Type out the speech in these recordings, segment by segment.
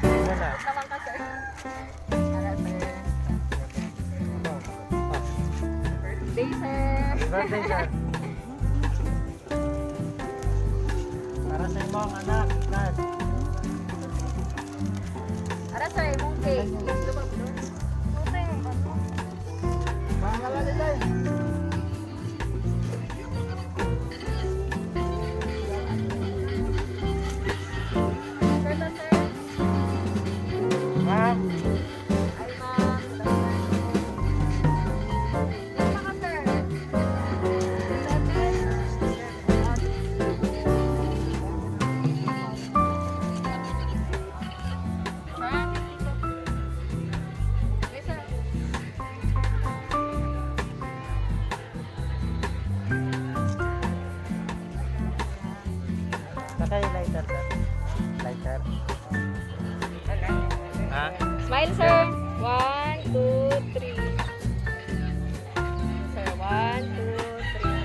Muna. Naman ka, sir. Para, sir. Birthday, sir. Happy birthday, sir. Para sa imong anak, Dad. Ara, sir, imong cake. Sir, sir, sir. Ma'am, Ay, ma'am. Good afternoon. Ka, sir. Okay, sir. Naka yung lighter, sir. Lighter. Ha? Smile, sir. One, two, three. Sir, one, two, three.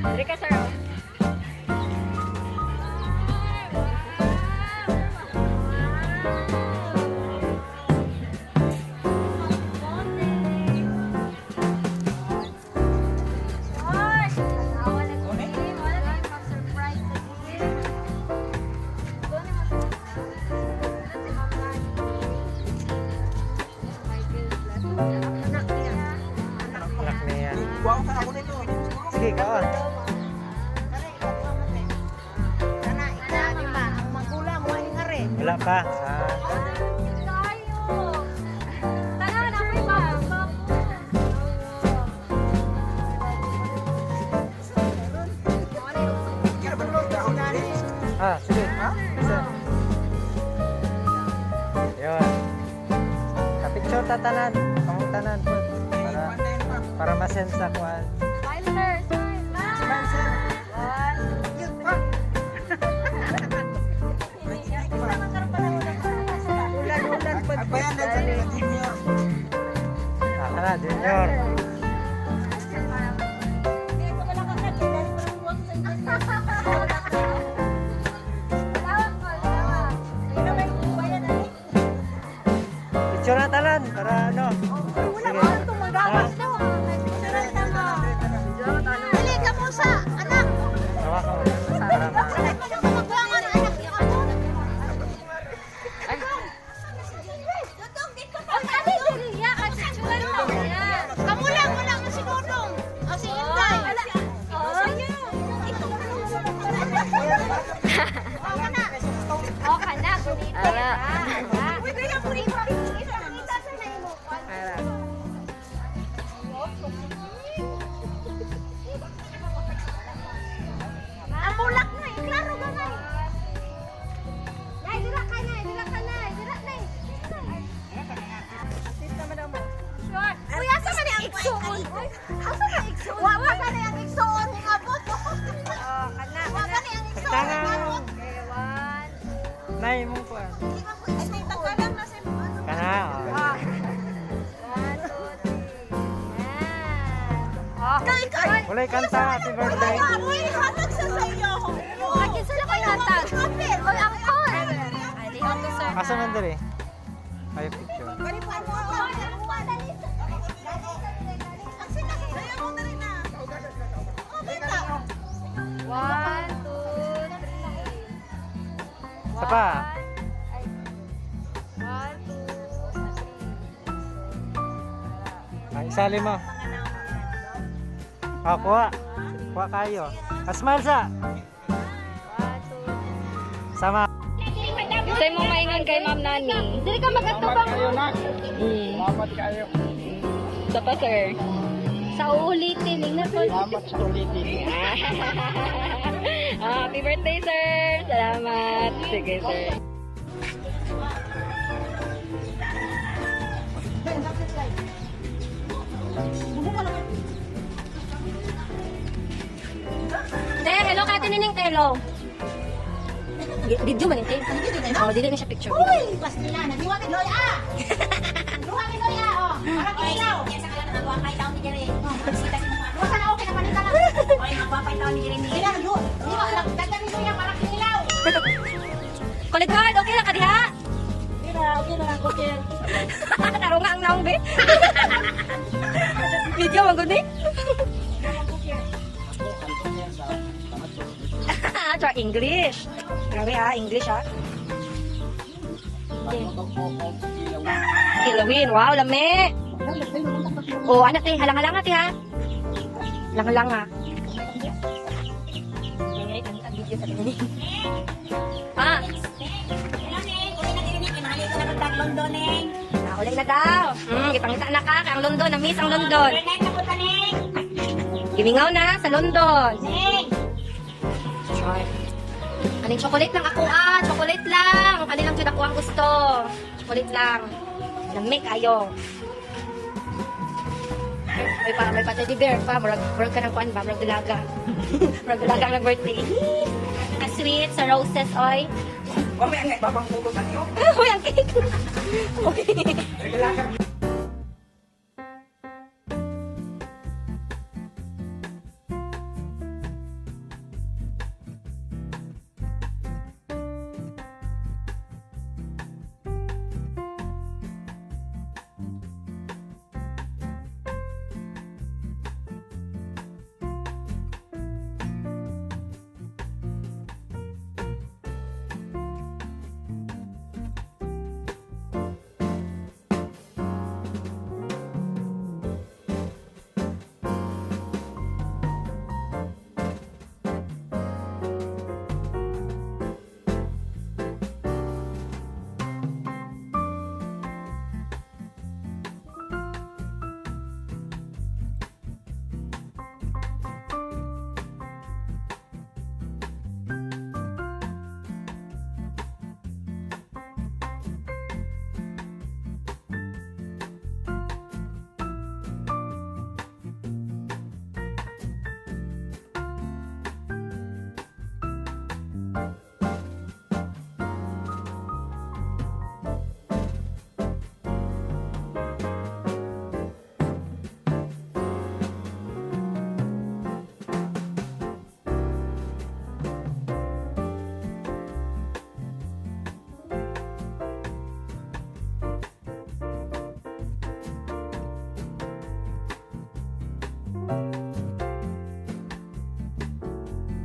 Three ka, sir. Oh. Anak niya. Sige, kaon. Wala pa. Ah, ah, sige. Sir. Yun. Ka-picture ta tanan. Kamong tanan po. Para ma-send sa kuan. Smile, sir. Smile. One, two, three. Ah, kana, junior. Picture na tanan para ano. Sige. Ha? Dali ka mo sa anak. Hawa ka mo. Para Kamu lang, wala man si Dodong. O si Inday. Ara. Ara. Ang bulak na, eh, klaro ba na eh? Nay, dira ka nay, dira ka nay, dira nay. Uy, asa man ang igsuon? Asa man igsuon? Wa pa gani ang igsuon nga abot. Wa gani ang igsuon nga abot. Nay mong kuan. Ay, may tagalang na sa ano. Kana. Oh. Kay kay. Walay kanta, happy birthday. Uy, hatag sa iyo. Ay, kinsa na ko'y hatag? Oy, angkol. Asa man diri? Ay, picture. Bali pa mo. One, two, three. Isa pa. Ay. One, two, three. Ay, isali mo. Ah, kuha. Kuha kayo. Ah, smile sa. One, two, three. Sama. Say mo maingon kay Ma'am Nani. Dili ka magatubang. Salamat kayo. Sa pa, sir. Sa uulitin, ingnan ko. Salamat sa ulitin. Ah, happy birthday, sir. Salamat. Sige, sir. Te, hello kay Nining Telo. Video man te. Oh, dili na siya picture. Uy, pastila na. Diwata loy ah. Chocolate card, okay lang ka diha? Okay na, okay. Tarong nga ang naong, be. Video, man gud ni. Tsaka English. Grabe ah, English ah. Kilawin. Wow, lami. Oh, anak eh, halang-halang ate ha. Halang-halang ha. Ah, Naulay na daw. Gipangita na ka, kay ang London, na-miss ang London. Gimingaw na sa London. Char. Kaning chocolate lang ako ah, chocolate lang. Kani lang jud ako ang gusto. Chocolate lang. Lami kayo. May pa teddy bear pa, murag murag ka ng kuan ba, murag dalaga. Murag dalaga ang birthday. Ka-sweet sa roses oy. Mamaya nga, babang pulot ang iyo. Uy, ang cake. Uy.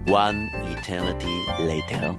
One eternity later.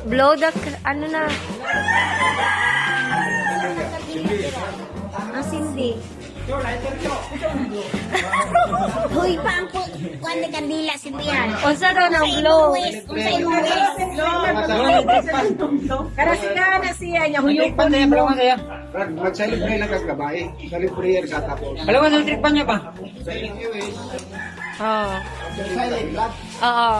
Blow the, ano na. Ang sindi. Huy pa ang kuan ni kandila sindihan. Unsa daw nang blow? Unsa imong wish? Karasiga na siya niya huyukon mo. Mag-celebrate lang kas gabi. Celebrate sa tapos. Alam mo, electric pan niya ba? Oo. Oo.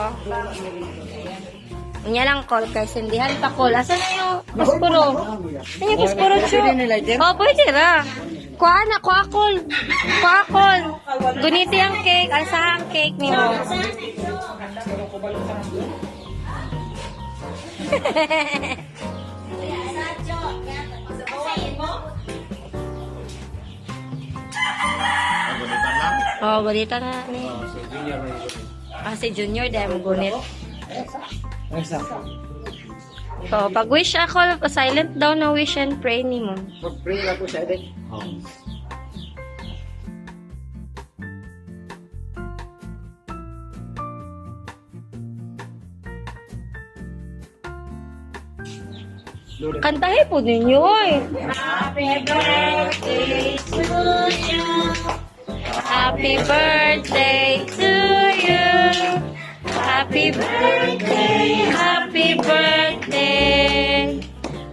Unya lang call kay sindihan pa call. Asa na yung paspuro? Ano yung paspuro, Chu? Oh, pwede ra. Kuha na, kuha call. Kuha call. Guniti ang cake. Alsaha ang cake nimo. Oh, gunita na ni. Ah, si Junior dahil mo gunit. So, pag wish ako, silent daw na wish and pray ni mo. Mag-pray lang ko sa edit. Kantahin po ninyo, oy. Happy birthday to you. Happy birthday to you. Happy birthday, happy birthday.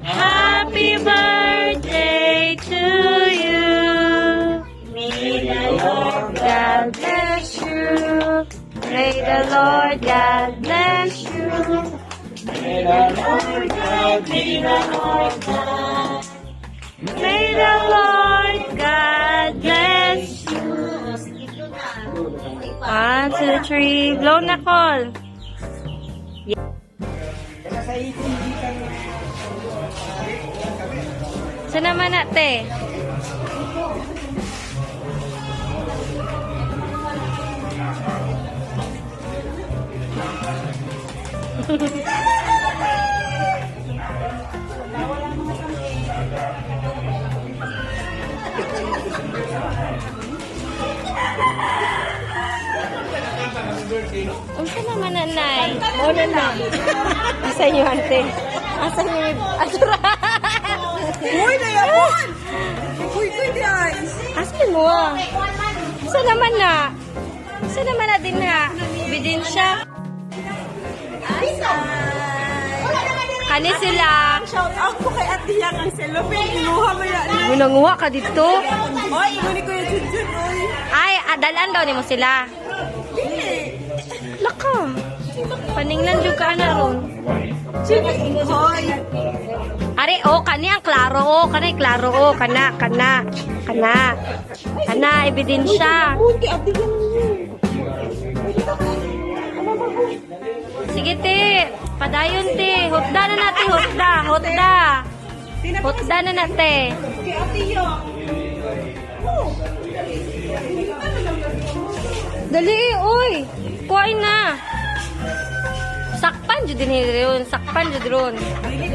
Happy birthday to you. May the Lord God bless you. May the Lord God bless you. May the Lord God, may the Lord God, may the Lord God bless you. One, two, three, blow na call. Sa naman ate? Unsa naman nanay? Muna na. Asa inyo ante? Asa inyo? Asura. Uy, nayabon! Uy, uy, guys! Asa mo ah? Asa naman na? Asa naman na din na? Bidin siya. Kani sila. Shout out ko kay Ate Yang ang cellophane. Inuha mo yan. Munanguha ka dito. Oy, ingon ni Kuya Junjun, oy. Ay, adalan daw nimo sila. Laka. Paningnan jud ka na ron. Hoy. Ari, oh, kani ang klaro, oh, kani klaro, oh, kana, kana, kana, kana, ebidensya. Uy, kay Ate Yang. Sige, te, padayon, te, hutda na natin, hutda, hutda. Hutda na natin. Kay Ate Yang. Dali, uy, kuhain na. Sakpan jud din ron, sakpan jud ron. Kay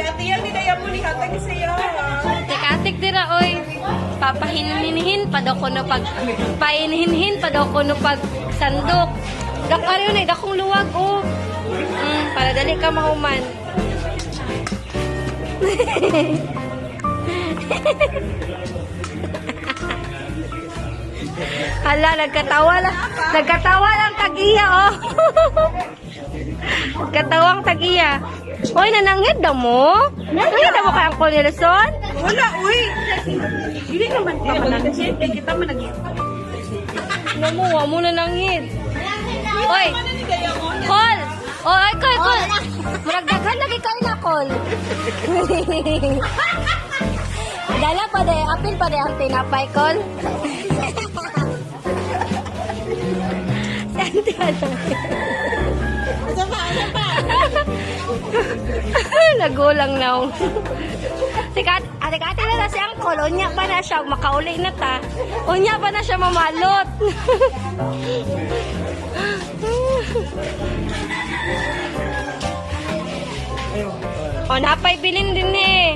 Ate Yang, di na mo ni hatag sa'yo. Tekatik dira oy. Papahinhinhin pa daw ko no pag pahinhinhin pa daw ko no pag sandok. Dak ariyo na dakong luwag oh. Para dali ka mahuman. Hala, nagkatawa lang. Nagkatawa lang tag-iya, oh. Nagkatawang tag-iya. Oy, nananghid daw mo? Nananghid daw mo kay Uncle Nelson? Wala, uy. Hindi naman pa mananghid. Kita man nag Ano mo, wa mo nananghid. Oy, Call! Oh, ay, call, call! Murag daghan lagi kayo na, call. Dala pa de, apil pa de ang tinapay, call. Si Auntie ano? Nagulang na ako. Si Kat, ate Kate na na si Angkol, unya pa na siya, makauli na ta. Unya pa na siya mamalot. O, napay bilin din eh.